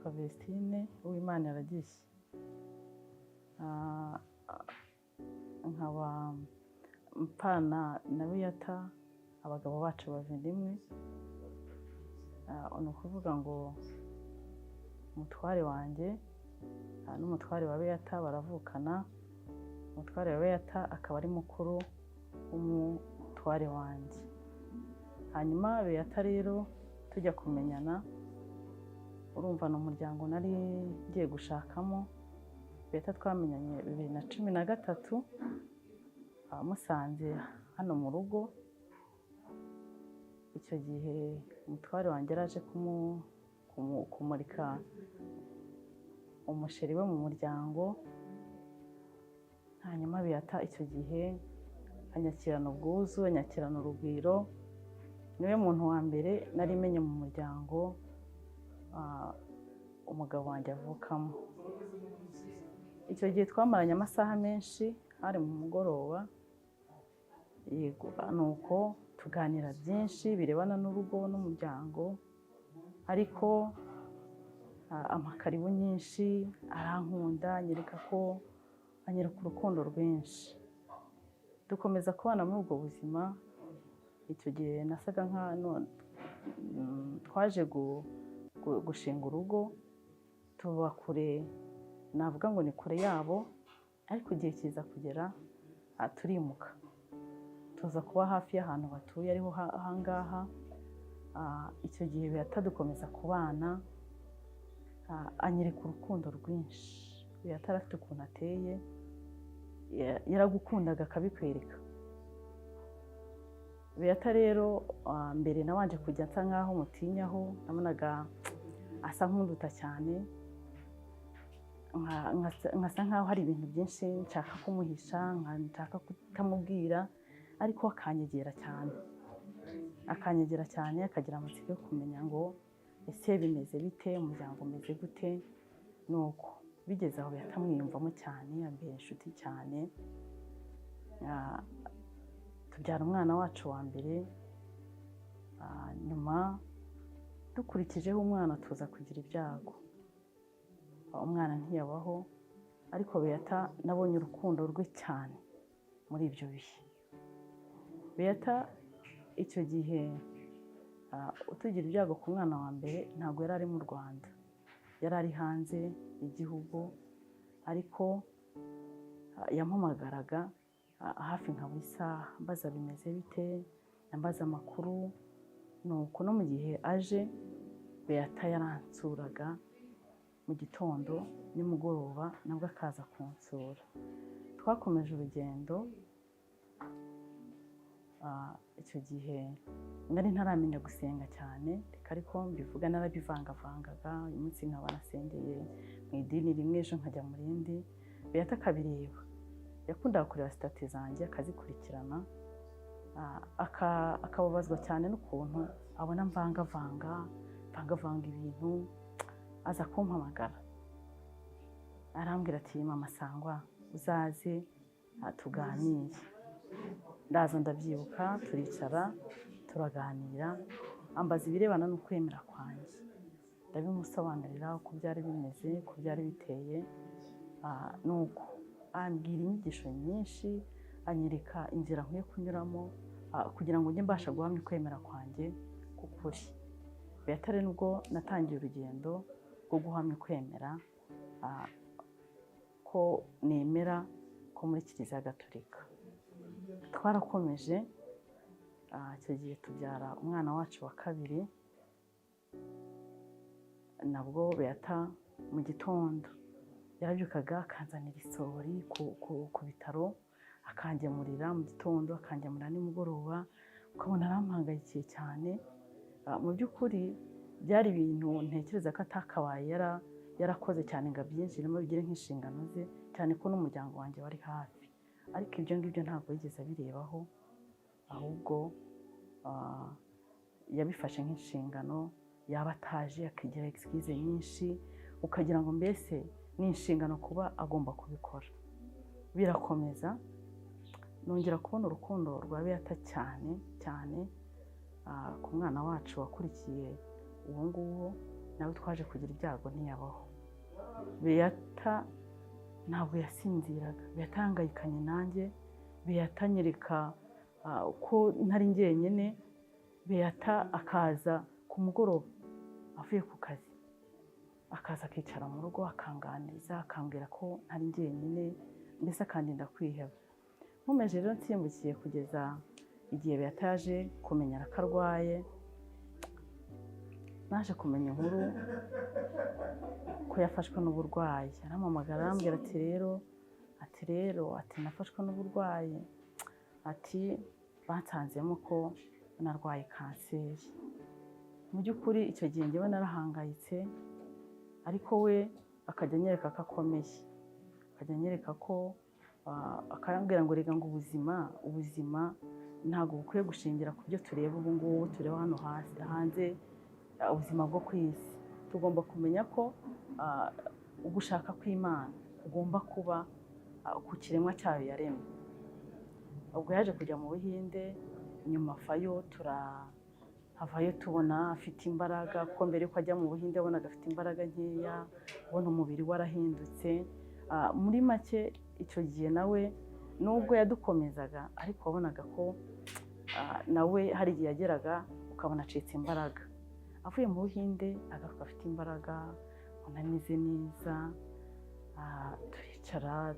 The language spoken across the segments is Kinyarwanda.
Nitwa Vestine Uwimana Iragiye, nkaba mpana na Beata, abagabo bacu bavandimwe. Ni ukuvuga ngo umutware wanjye n'umutware wa Beata baravukana. Umutware wa Beata akaba ari mukuru w'umutware wanjye. Hanyuma Beata rero tujya kumenyana, urumva ni umuryango nari ngiye gushakamo. Beata twamenyanye 2013, musanze hano mu rugo. Icyo gihe umutware wanjye yaraje kumurika umusheri we mu muryango. Hanyuma Beata icyo gihe anyakirana ubwuzu, anyakirana urugwiro. Niwe muntu wa mbere nari menye mu muryango umugabo wanjye avukamo. Icyo gihe twamaranye amasaha menshi, hari mu mugoroba. Yego, nuko tuganira byinshi birebana n'urugo n'umuryango, ariko amakaribu nyinshi, arankunda, anyereka ko anyereka urukundo rwinshi. Dukomeza kubana muri ubwo buzima. Icyo gihe nasaga nka twaje gushinga urugo, tuba kure, navuga ngo ni kure yabo, ariko igihe kiza kugera turimuka, tuza kuba hafi y'ahantu batuye, ariho ahangaha. Icyo gihe Beata dukomeza kubana, anyereka urukundo rwinshi. Beata afite ukuntu ateye, yaragukundaga akabikwereka. Beata rero mbere nabanje kujya nsa nkaho mutinyaho, nabonaga asa nk'unduta cyane, nkasa nkaho hari ibintu byinshi nshaka kumuhisha, nshaka kutamubwira, ariko akanyegera cyane, akanyegera cyane, akagira amatsiko yo kumenya ngo ese bimeze bite, umuryango umeze gute. Nuko bigeze aho Beata mwiyumvamo cyane, ambera inshuti cyane. Tubyara umwana wacu wa mbere. Nyuma dukurikijeho umwana tuza kugira ibyago, umwana ntiyabaho, ariko Beata nabonye urukundo rwe cyane muri ibyo bihe. Beata icyo gihe utugira ibyago ku mwana wa mbere ntabwo yari ari mu Rwanda, yari ari hanze y'igihugu, ariko yampamagaraga hafi nka buri saha, ambaza bimeze bite, ambaza amakuru. Nuko no mu gihe aje Beata yaransuraga mu gitondo, nimugoroba nabwo akaza kunsura. Twakomeje urugendo. Icyo gihe nari ntaramenya gusenga cyane, reka ariko mbivuga narabivangavangaga. Uyu munsi nkaba nasengeye mu idini rimwe, ejo nkajya mu rindi. Beata akabireba, yakundaga kureba sitati zanjye akazikurikirana, akababazwa cyane n'ukuntu abona mvangavanga ibintu. Aza kumpamagara arambwira ati mama Sangwa uzaze tuganire. Ndaza ndabyibuka, turicara turaganira, ambaza ibirebana n'ukwemera kwanjye, ndabimusobanurira uko byari bimeze, uko byari biteye. Nuko ambwira inyigisho nyinshi, anyereka inzira nkwiye kunyuramo kugira ngo njye mbasha guhamya ukwemera kwanjye k'ukuri. Beata rero nubwo natangiye urugendo rwo guhamya ukwemera, ko nemera ko muri Kiliziya Gatolika. Twarakomeje, icyo gihe tubyara umwana wacu wa kabiri. Nabwo Beata mu gitondo yarabyukaga akanzanira isorori ku bitaro, akangemurira mu gitondo, akangemurira nimugoroba, ukabona arampangay'ikiye cyane. Mu by'ukuri byari ibintu ntekereza ko atakabaye yarakoze cyane ngo abyinjiremo bigire nk'inshingano ze, cyane ko n'umuryango wanjye wari hafi. Ariko ibyo ngibyo ntabwo yigeze abirebaho, ahubwo yabifashe nk'inshingano. Yaba ataje akagira excuse nyinshi, ukagira ngo mbese ni inshingano kuba agomba kubikora. Birakomeza, nongera kubona urukundo rwa Beata cyane cyane ku mwana wacu wakurikiye uwo nguwo. Nawe twaje kugira ibyago ntiyabaho. Beata ntabwo yasinziraga. Beata yahangayikanye nanjye. Beata anyereka ko ntari njyenyine. Beata akaza ku mugoroba avuye ku kazi, akaza akicara mu rugo, akanganiriza, akambwira ko ntari njyenyine, mbese akandinda kwiheba. Nkomeje rero nsimbukiye kugeza igihe Beata yaje kumenya ko arwaye. Naje kumenya inkuru ko yafashwe n'uburwayi. Arampamagara, arambwira ati rero ati nafashwe n'uburwayi, ati bansanzemo ko narwaye kanseri. Mu by'ukuri icyo gihe njyewe narahangayitse, ariko we akajya anyereka ko akomeye, akajya anyereka ko akambwira ngo rega, ngo ubuzima ntabwo bukwiye gushingira ku byo tureba ubu ngubu, tureba hano hasi hanze, ubuzima bwo ku isi. Tugomba kumenya ko ugushaka kw'Imana kugomba kuba ku kiremwa cyayo yaremye. Ubwo yaje kujya mu Buhinde, nyuma avayo, turavayo tubona afite imbaraga, kuko mbere yuko ajya mu Buhinde wabonaga afite imbaraga nkeya, ubona umubiri warahindutse. Muri make icyo gihe nawe nubwo yadukomezaga, ariko wabonaga ko nawe hari igihe yageraga ukabona acitse imbaraga. Avuye mu Buhinde agaruka afite imbaraga, ubona ameze neza. Turicara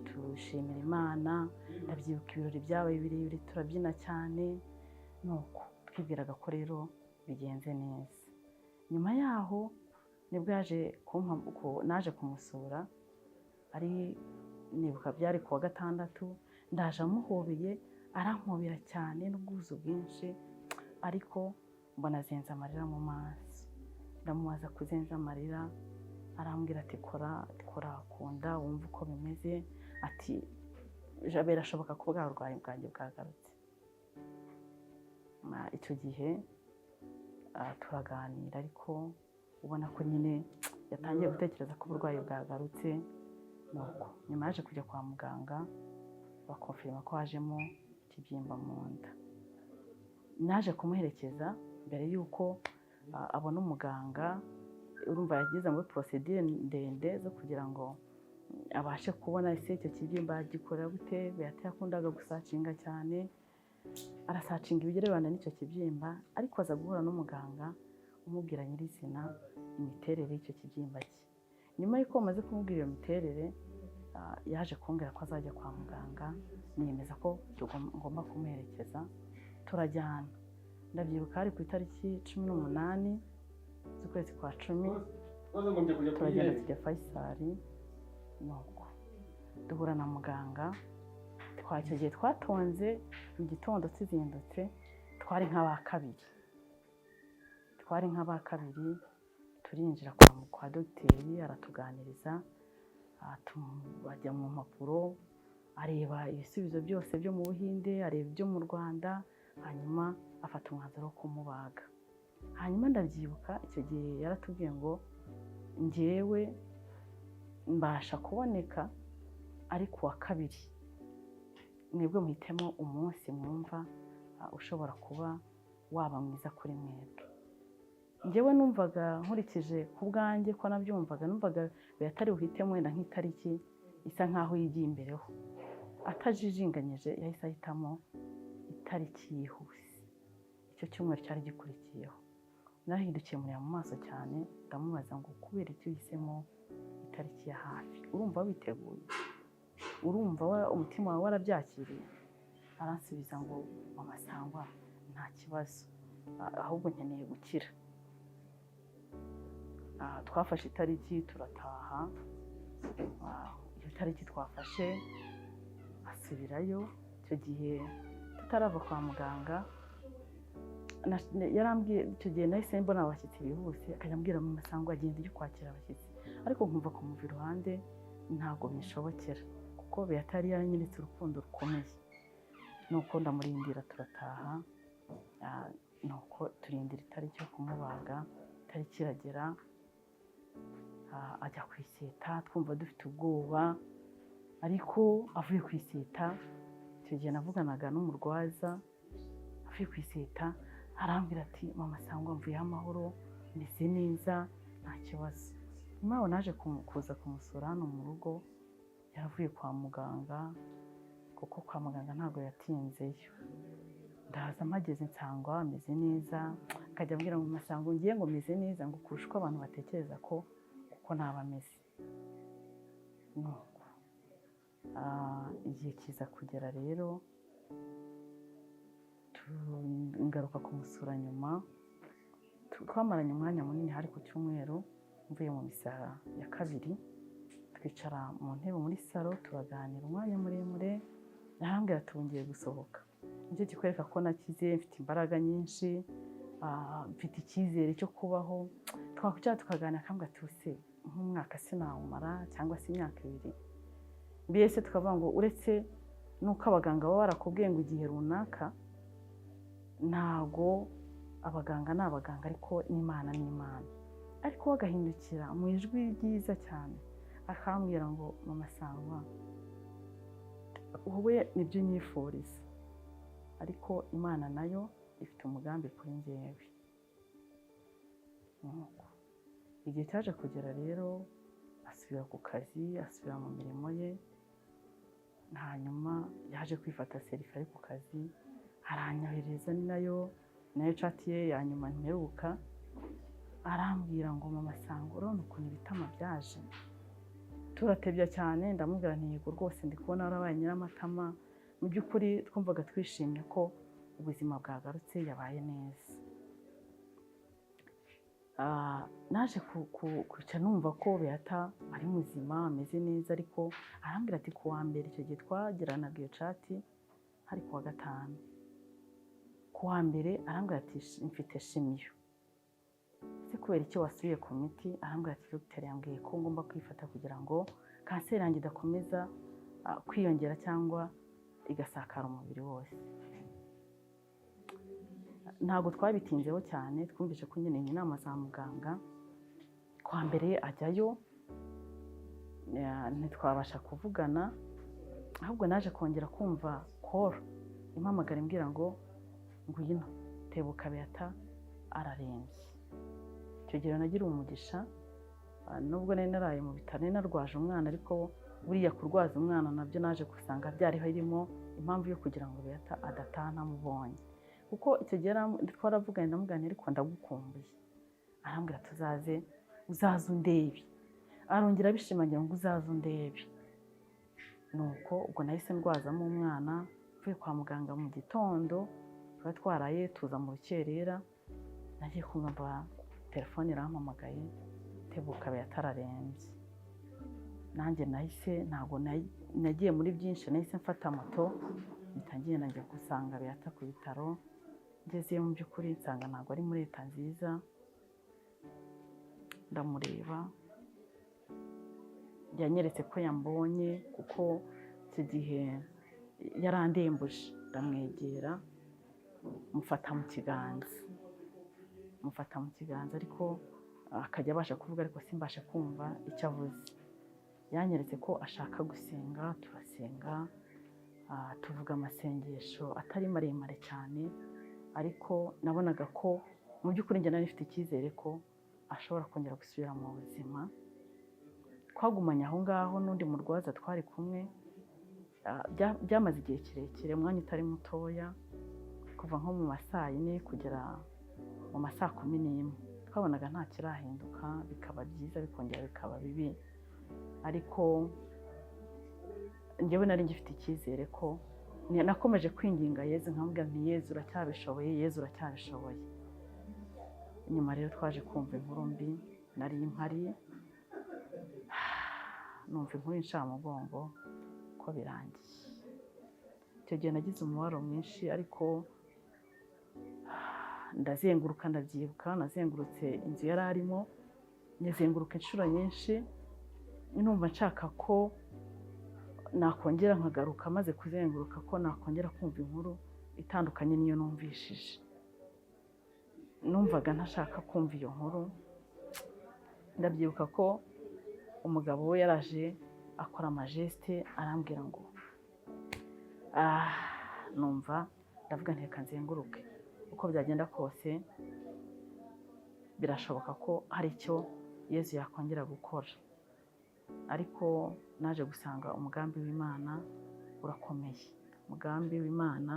tushimira Imana. Ndabyibuka ibirori byabaye birebire, turabyina cyane, nuko twibwiraga ko rero bigenze neza. Nyuma yaho nibwo yaje naje kumusura, ari nibuka byari ku wa gatandatu. Ndaje amuhobeye, arampobera cyane n'ubwuzu bwinshi, ariko mbona azenze amarira mu maso. Ndamubaza kuzenza amarira, arambwira ati kora kora ku nda wumve uko bimeze, ati birashoboka ko bwa burwayi bwanjye bwagarutse. Icyo gihe turaganira, ariko ubona ko nyine yatangiye gutekereza ko uburwayi bwagarutse. Nuko nyuma yaje kujya kwa muganga, bakonfirima ko hajemo ikibyimba mu nda. Naje kumuherekeza mbere y'uko abona umuganga. Urumva yageze muri procédure ndende zo kugira ngo abashe kubona ese icyo kibyimba gikora gute. Beata yakundaga gusearchinga cyane, arasearchinga ibirebana n'icyo kibyimba, ariko aza guhura n'umuganga umubwira nyirizina imiterere y'icyo kibyimba cye. Nyuma y'uko bamaze kumubwira iyo miterere, yaje kumbwira ko azajya kwa muganga, niyemeza ko ngomba kumuherekeza, turajyana. Ndabyibuka hari ku itariki 18 z'ukwezi kwa 10. Turagenda tujya Faisal, nuko duhura na muganga. Icyo gihe twatonze mu gitondo tuzindutse, twari nk'aba kabiri. Turinjira kwa dogiteri, aratuganiriza, bajya mu mpapuro, areba ibisubizo byose byo mu Buhinde, areba ibyo mu Rwanda, hanyuma afata umwanzuro wo kumubaga. Hanyuma ndabyibuka icyo gihe yaratubwiye ngo njyewe mbasha kuboneka ari ku wa kabiri, mwebwe muhitemo umunsi mwumva ushobora kuba waba mwiza kuri mwebwe. Njyewe numvaga nkurikije ku bwanjye ko nabyumvaga, numvaga atari buhitemo wenda nk'itariki isa nkaho yigiye imbereho. Atajijinganyije yahise ahitamo itariki yihuse, icyo cyumweru cyari gikurikiyeho. Narahindukiye mureba mu maso cyane, ndamubaza ngo kubera icyo uhisemo itariki ya hafi, urumva witeguye, urumva umutima wawe warabyakiriye? Aransubiza ngo mama Sangwa, nta kibazo, ahubwo nkeneye gukira. Twafashe itariki turataha. Iyo tariki twafashe asubirayo. Icyo gihe tutarava kwa muganga yarambwiye, icyo gihe nahise mbona abashyitsi bihuse, akajya ambwira mama Sangwa agenda ujye kwakira abashyitsi, ariko nkumva kumuva iruhande ntabwo binshobokera, kuko Beata yari yaranyeretse urukundo rukomeye. Nuko ndamurindira turataha. Nuko turindira itariki yo kumubaga. Itariki iragera, ajya ku iseta, twumva dufite ubwoba, ariko avuye ku iseta, icyo gihe navuganaga n'umurwaza, avuye ku iseta arambwira ati mama Sangwa, mvuyeho amahoro, meze neza. nta kibazo. Nyuma yaho naje kuza kumusura hano mu rugo, yaravuye kwa muganga, kuko kwa muganga ntabwo yatinzeyo. Ndaza mpageze nsanga ameze neza, akajya ambwira ngo masango ngiye ngo meze neza, ngo kurusha uko abantu batekereza ko kuko naba ameze. Nuko igihe kiza kugera rero, ngaruka kumusura nyuma. Twamaranye umwanya munini, hari ku cyumweru, mvuye mu misa ya kabiri, twicara mu ntebe muri salo turaganira umwanya muremure. Arambwira ati ubu ngiye gusohoka, nicyo kikwereka ko nakize, mfite imbaraga nyinshi, mfite icyizere cyo kubaho. Twakwicara tukaganira, akambwira ati use nk'umwaka sinawumara cyangwa se imyaka 2, mbese tukavuga ngo uretse n'uko abaganga baba barakubwiye ngo igihe runaka, ntago abaganga ni abaganga, ariko n'Imana ni Imana. Ariko we agahindukira mu ijwi ryiza cyane akambwira ngo mama Sangwa, wowe nibyo unyifuriza, ariko Imana nayo ifite umugambi kuri njyewe. Nuko igihe cyaje kugera rero, asubira ku kazi, asubira mu mirimo ye. Hanyuma yaje kwifata selfie ari ku kazi, aranyohereza, ni nayo chat ye ya nyuma mperuka. Arambwira ngo mama Sangwa, urabona ukuntu ibitama byaje? Turatebya cyane, ndamubwira nti yego rwose ndi kubona warabaye nyiramatama. Mu by'ukuri twumvaga twishimye ko ubuzima bwagarutse, yabaye neza. Naje kwicara numva ko Beata ari muzima, ameze neza, ariko arambwira ati ku wa mbere, icyo gihe twagiranaga iyo chat hari ku wa gatanu, ku wa mbere arambwira ati mfite chimio. Ese kubera icyo wasubiye ku miti? Arambwira ati dogiteri yambwiye ko ngomba kwifata kugira ngo kanseri yanjye idakomeza kwiyongera cyangwa igasakara umubiri wose. Ntabwo twabitinzeho cyane, twumvise ko nyine inama za muganga. Kwa mbere ajyayo, ntitwabasha kuvugana, ahubwo naje kongera kumva call impamagara imbwira ngo ngwino tebuka, Beata ararembye. Icyo gihe nagiriwe umugisha, nubwo nari naraye mu bitaro, nari narwaje umwana, ariko buriya kurwaza umwana nabyo naje gusanga byari harimo impamvu yo kugira ngo Beata adataha ntamubonye, kuko icyo gihe twaravuganye, ndamubwira ariko ndagukumbuye. Arambwira tuzaze, uzaze undebe. Arongera abishimangira ngo uzaze undebe. Nuko ubwo nahise ndwazamo umwana, mvuye kwa muganga mu gitondo, tuba twaraye tuza mu rukerera, nagiye kumva telefone irampamagaye, tebuka Beata ararembye. Nanjye nahise, ntabwo nagiye muri byinshi, nahise mfata moto mpita ngenda njya gusanga Beata ku bitaro. Ngezeyo mu by'ukuri nsanga ntabwo ari muri leta nziza, ndamureba, yanyeretse ko yambonye, kuko icyo gihe yarandembuje. Ndamwegera mufata mu kiganza, mufata mu kiganza, ariko akajya abasha kuvuga, ariko simbashe kumva icyo avuze. Yanyeretse ko ashaka gusenga, turasenga, tuvuga amasengesho atari maremare cyane, ariko nabonaga ko mu by'ukuri njye nari mfite icyizere ko ashobora kongera gusubira mu buzima. Twagumanye aho ngaho n'undi murwaza twari kumwe, byamaze igihe kirekire, umwanya utari mutoya, kuva nko mu ma 4:00 kugera mu ma 11:00. Twabonaga nta kirahinduka, bikaba byiza bikongera bikaba bibi, ariko njyewe nari ngifite icyizere ko nakomeje kwinginga Yezu, nkamubwira nti Yezu uracyabishoboye, Yezu uracyabishoboye. Nyuma rero twaje kumva inkuru mbi, nari mpari, numva inkuru y'incamugongo ko birangiye. Icyo gihe nagize umubabaro mwinshi, ariko ndazenguruka, ndabyibuka, nazengurutse inzu yari arimo, nyazenguruka inshuro nyinshi, numva nshaka ko nakongera nkagaruka, maze kuzenguruka ko nakongera kumva inkuru itandukanye n'iyo numvishije. Numvaga ntashaka kumva iyo nkuru. Ndabyibuka ko umugabo we yaraje akora amageste, arambwira ngo numva ndavuga nti reka nzenguruke, uko byagenda kose birashoboka ko hari icyo Yezu yakongera gukora. Ariko naje gusanga umugambi w'Imana urakomeye. Umugambi w'Imana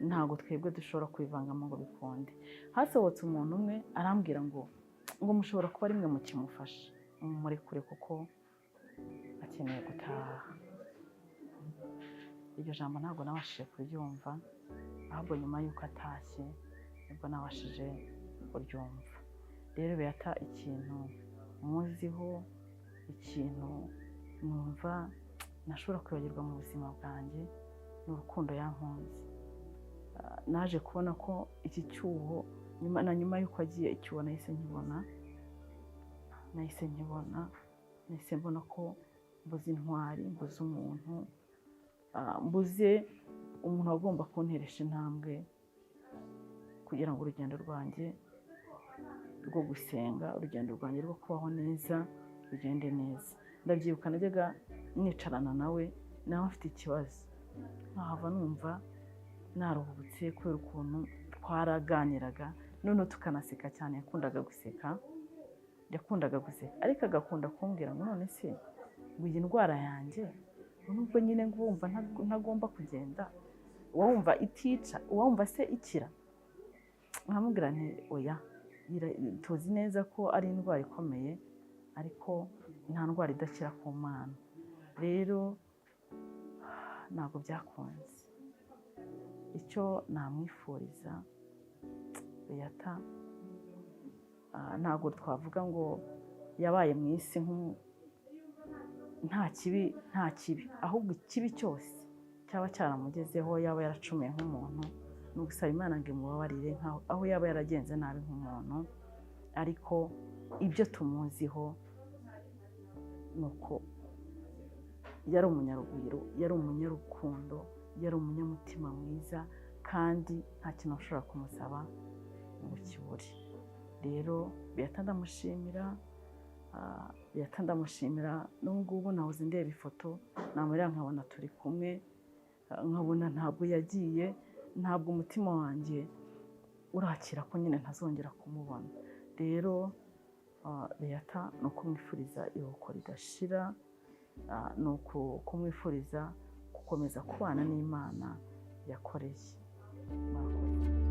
ntabwo twebwe dushobora kwivangamo ngo bikunde. Hasohotse umuntu umwe arambwira ngo mushobora kuba rimwe mukimufasha, mumurekure kuko akeneye gutaha. Iryo jambo ntabwo nabashije kuryumva, ahubwo nyuma y'uko atashye nibwo nabashije kuryumva. Rero Beata, ikintu muziho, ikintu numva ntashobora kwibagirwa mu buzima bwanjye, ni urukundo yankunze. Naje kubona ko iki cyuho nyuma na nyuma y'uko agiye, icyuho nahise nkibona, nahise mbona ko mbuze intwari, mbuze umuntu, mbuze umuntu wagomba kunteresha intambwe kugira ngo urugendo rwanjye rwo gusenga, urugendo rwanjye rwo kubaho neza rugende neza. Ndabyibuka najyaga nicarana nawe, nawe afite ikibazo, nkahava numva naruhutse kubera ukuntu twaraganiraga, noneho tukanaseka cyane. Yakundaga guseka, ariko agakunda kumbwira ngo none se ngo iyi ndwara yanjye nubwo nyine ngo wumva ntagomba kugenda, wumva itica, wumva se ikira? Nkamubwira nti oya, tuzi neza ko ari indwara ikomeye, ariko nta ndwara idakira ku Mana. Rero ntabwo byakunze. Icyo namwifuriza Beata, ntabwo twavuga ngo yabaye mu isi nta kibi, ahubwo ikibi cyose cyaba cyaramugezeho, yaba yaracumuye nk'umuntu, ni ugusaba Imana ngo imubabarire aho yaba yaragenze nabi nk'umuntu. Ariko ibyo tumuziho ni uko yari umunyarugwiro, yari umunyarukundo, yari umunyamutima mwiza, kandi nta kintu ushobora kumusaba ngo kibure. Rero Beata ndamushimira, n'ubu ngubu nahoze ndeba ifoto namureba nkabona turi kumwe, nkabona ntabwo yagiye, ntabwo umutima wanjye urakira ko nyine ntazongera kumubona. Rero Beata ni ukumwifuriza iruhuko ridashira, ni ukumwifuriza gukomeza kubana n'Imana yakoreye. Murakoze.